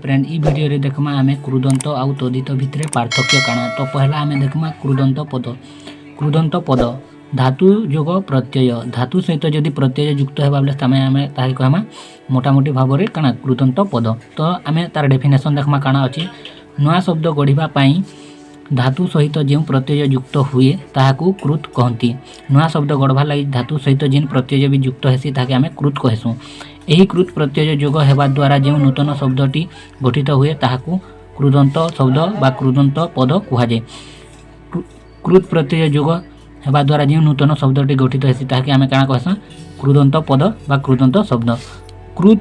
Friend, ଇ ଭିଡ଼ିଓରେ ଦେଖମା ଆମେ କୃଦନ୍ତ ଆଉ ତଦ୍ଧିତ ଭିତରେ ପାର୍ଥକ୍ୟ କାଣା। ତ ପହଲା ଆମେ ଦେଖମା କୃଦନ୍ତ ପଦ। କୃଦନ୍ତ ପଦ ଧାତୁ ଯୋଗ ପ୍ରତ୍ୟୟ। ଧାତୁ ସହିତ ଯଦି ପ୍ରତ୍ୟୟ ଯୁକ୍ତ ହେବା ବେଲେ ଆମେ ତାହାକେ କହେମା ମୋଟାମୋଟି ଭାବରେ କାଣା? କୃଦନ୍ତ ପଦ। ତ ଆମେ ତାର ଡେଫିନେସନ୍ ଦେଖମା କାଣା ଅଛି। ନୂଆ ଶବ୍ଦ ଗଢ଼ିବା ପାଇଁ ଧାତୁ ସହିତ ଯେଉଁ ପ୍ରତ୍ୟୟ ଯୁକ୍ତ ହୁଏ, ତାହାକୁ କୃତ କହନ୍ତି। ନୂଆ ଶବ୍ଦ ଗଢ଼ବାର୍ ଲାଗି ଧାତୁ ସହିତ ଯେନ୍ ପ୍ରତ୍ୟୟ ବି ଯୁକ୍ତ ହେସି, ତାହାକେ ଆମେ କୃତ କହେସୁଁ। ଏହି କୃତ ପ୍ରତ୍ୟୟ ଯୋଗ ହେବା ଦ୍ୱାରା ଯେଉଁ ନୂତନ ଶବ୍ଦଟି ଗଠିତ ହୁଏ, ତାହାକୁ କୃଦନ୍ତ ଶବ୍ଦ ବା କୃଦନ୍ତ ପଦ କୁହାଯାଏ। କୃତ ପ୍ରତ୍ୟୟ ଯୋଗ ହେବା ଦ୍ୱାରା ଯେଉଁ ନୂତନ ଶବ୍ଦଟି ଗଠିତ ହେସି, ତାହାକେ ଆମେ କାଣା କହେସୁଁ? କୃଦନ୍ତ ପଦ ବା କୃଦନ୍ତ ଶବ୍ଦ। କୃତ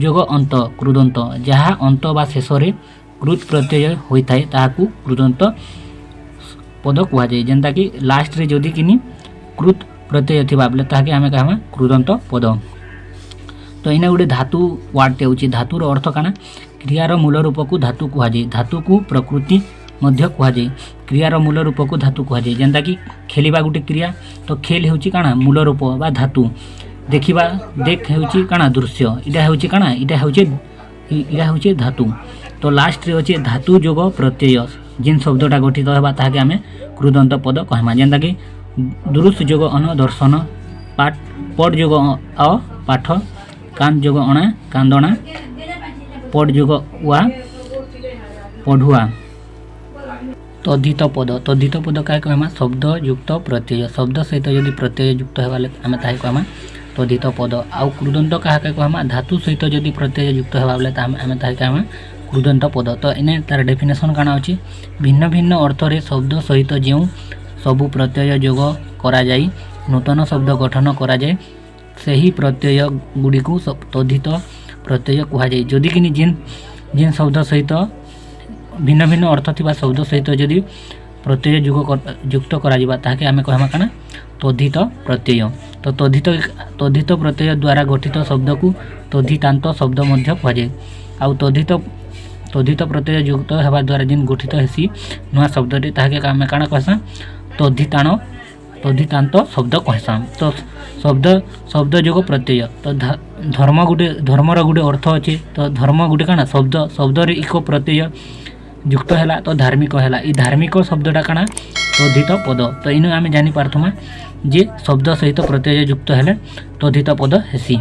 ଯୋଗ ଅନ୍ତ, କୃଦନ୍ତ। ଯାହା ଅନ୍ତ ବା ଶେଷରେ କୃତ ପ୍ରତ୍ୟୟ ହୋଇଥାଏ, ତାହାକୁ କୃଦନ୍ତ ପଦ କୁହାଯାଏ। ଯେନ୍ତାକି ଲାଷ୍ଟରେ ଯଦି କିନି କୃତ ପ୍ରତ୍ୟୟ ଥିବା ବେଲେ ତାହାକେ ଆମେ କହେମା କୃଦନ୍ତ ପଦ। ତ ଏଇନେ ଗୋଟେ ଧାତୁ ୱାର୍ଡ଼ଟେ ହେଉଛି। ଧାତୁର ଅର୍ଥ କାଣା? କ୍ରିୟାର ମୂଳ ରୂପକୁ ଧାତୁ କୁହାଯାଏ। ଧାତୁକୁ ପ୍ରକୃତି ମଧ୍ୟ କୁହାଯାଏ। କ୍ରିୟାର ମୂଳ ରୂପକୁ ଧାତୁ କୁହାଯାଏ। ଯେନ୍ତାକି ଖେଳିବା ଗୋଟେ କ୍ରିୟା, ତ ଖେଲ ହେଉଛି କାଣା? ମୂଳ ରୂପ ବା ଧାତୁ। ଦେଖିବା, ଦେଖ ହେଉଛି କାଣା? ଦୃଶ୍ୟ। ଏଇଟା ହେଉଛି କାଣା? ଏଇଟା ହେଉଛି ଧାତୁ। ତ ଲାଷ୍ଟରେ ଅଛି ଧାତୁ ଯୋଗ ପ୍ରତ୍ୟୟ ଯେନ୍ ଶବ୍ଦଟା ଗଠିତ ହେବା, ତାହାକେ ଆମେ କୃଦନ୍ତ ପଦ କହେମା। ଯେନ୍ତାକି ଦୃଶ୍ ଯୋଗ ଅନ, ଦର୍ଶନ। ପାଠ, ପଟ୍ ଯୋଗ ଅ, ପାଠ। କାନ୍ଦ ଯୋଗ ଅଣା, କାନ୍ଦଣା। ପଟ୍ ଯୋଗ ଉଆ, ପଢ଼ୁଆ। ତଦ୍ଧିତ ପଦ। ତଦ୍ଧିତ ପଦ କାହା କହେମା? ଶବ୍ଦ ଯୁକ୍ତ ପ୍ରତ୍ୟୟ। ଶବ୍ଦ ସହିତ ଯଦି ପ୍ରତ୍ୟୟ ଯୁକ୍ତ ହେବା, ଆମେ ତାହାକେ କହେମା ତଦ୍ଧିତ ପଦ। ଆଉ କୃଦନ୍ତ କାହାକେ କହେମା? ଧାତୁ ସହିତ ଯଦି ପ୍ରତ୍ୟୟ ଯୁକ୍ତ ହେବା ବେଲେ ଆମେ ତାହାକେ କହେମା କୃଦନ୍ତ ପଦ। ତ ଏନେ ତାର ଡେଫିନେସନ୍ କାଣା ଅଛି? ଭିନ୍ନ ଭିନ୍ନ ଅର୍ଥରେ ଶବ୍ଦ ସହିତ ଯେଉଁ ସବୁ ପ୍ରତ୍ୟୟ ଯୋଗ କରାଯାଇ ନୂତନ ଶବ୍ଦ ଗଠନ କରାଯାଏ, ସେହି ପ୍ରତ୍ୟୟ ଗୁଡ଼ିକୁ ତଦ୍ଧିତ ପ୍ରତ୍ୟୟ କୁହାଯାଏ। ଯଦି କିନି ଯେନ୍ ଯେନ୍ ଶବ୍ଦ ସହିତ ଭିନ୍ନ ଭିନ୍ନ ଅର୍ଥ ଥିବା ଶବ୍ଦ ସହିତ ଯଦି ପ୍ରତ୍ୟୟ ଯୁକ୍ତ କରାଯିବା, ତାହାକେ ଆମେ କହେମା କାଣା? ତଦ୍ଧିତ ପ୍ରତ୍ୟୟ। ତ ତଦ୍ଧିତ ପ୍ରତ୍ୟୟ ଦ୍ୱାରା ଗଠିତ ଶବ୍ଦକୁ ତଦ୍ଧିତାନ୍ତ ଶବ୍ଦ ମଧ୍ୟ କୁହାଯାଏ। ଆଉ ତଦ୍ଧିତ ପ୍ରତ୍ୟୟ ଯୁକ୍ତ ହେବା ଦ୍ୱାରା ଯେନ୍ ଗଠିତ ହେସି ନୂଆ ଶବ୍ଦଟି, ତାହାକେ ଆମେ କାଣା କହେସା? ତଦ୍ଧିତାନ୍ତ ଶବ୍ଦ କହେସା। ତ ଶବ୍ଦ ଯୋଗ ପ୍ରତ୍ୟୟ। ତ ଧର୍ମ ଗୋଟେ, ଧର୍ମର ଗୋଟେ ଅର୍ଥ ଅଛି। ତ ଧର୍ମ ଗୋଟେ କାଣା? ଶବ୍ଦ। ଶବ୍ଦରେ ଇକ ପ୍ରତ୍ୟୟ ଯୁକ୍ତ ହେଲା, ତ ଧାର୍ମିକ ହେଲା। ଏଇ ଧାର୍ମିକ ଶବ୍ଦଟା କାଣା? ତଦ୍ଧିତ ପଦ। ତ ଇନୁ ଆମେ ଜାଣିପାରୁଥିମା ଯେ ଶବ୍ଦ ସହିତ ପ୍ରତ୍ୟୟ ଯୁକ୍ତ ହେଲେ ତଦ୍ଧିତ ପଦ ହେସି।